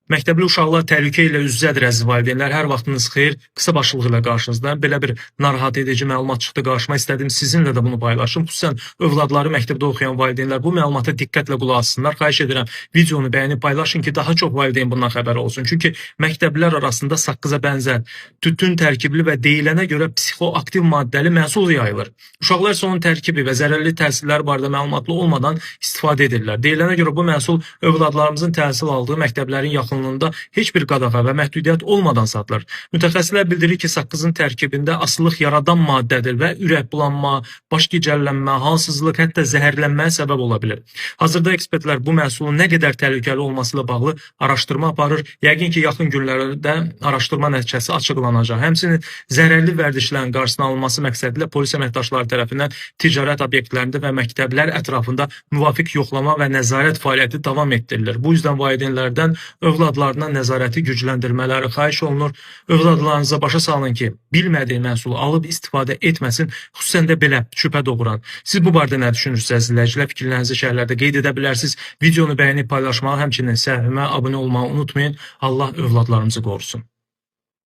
Məktəbli uşaqlar təhlükə ilə üz-üzədir, əziz valideynlər. Hər vaxtınız xeyir. Qısa başlığı ilə qarşınızdayım. Belə bir narahat edici məlumat çıxdı qarşıma. İstədim sizinlə də bunu paylaşım. Xüsusən övladları məktəbdə oxuyan valideynlər bu məlumata diqqətlə qulaq assınlar. Xahiş edirəm, videonu bəyənib paylaşın ki, daha çox valideyn bundan xəbəri olsun. Çünki məktəblilər arasında saqqıza bənzər tütün tərkibli və deyilənə görə psixoaktiv maddəli məhsul yayılır. Uşaqlar isə onun tərkibi və zərərli təsirləri barədə məlumatlı olmadan istifadə edirlər. Deyilənə görə bu məhsul övladlarımızın təhsil aldığı məktəblərin yaxınlığında heç bir qadağa və məhdudiyyət olmadan satılır. Mütəxəssislər bildirir ki, saqqızın tərkibində asılılıq yaradan maddədir və ürək bulanma, baş gicəllənmə, halsızlıq, hətta zəhərlənməyə səbəb ola bilir. Hazırda ekspertlər bu məhsulun nə qədər təhlükəli olması ilə bağlı araşdırma aparır. Yəqin ki, yaxın günlərdə araşdırma nəticəsi açıqlanacaq. Həmçinin zərərli vərdişlərin qarşısının alınması məqsədilə polis əməkdaşları tərəfindən ticarət obyektlərində və məktəblər ətrafında müvafiq yoxlama və nəzarət fəaliyyəti davam etdirilir. Bu üzdən valideynlərdən övladlarına nəzarəti gücləndirmələri xahiş olunur. Övladlarınıza başa salın ki, bilmədiyi məhsulu alıb istifadə etməsin, xüsusən də belə şübhə doğuran. Siz bu barədə nə düşünürsünüz, əziz izləyicilər? Fikirlərinizi şərhlərdə qeyd edə bilərsiniz. Videonu bəyənib paylaşmağı, həmçinin səhifəmə abunə olmağı unutmayın. Allah övladlarımızı qorusun.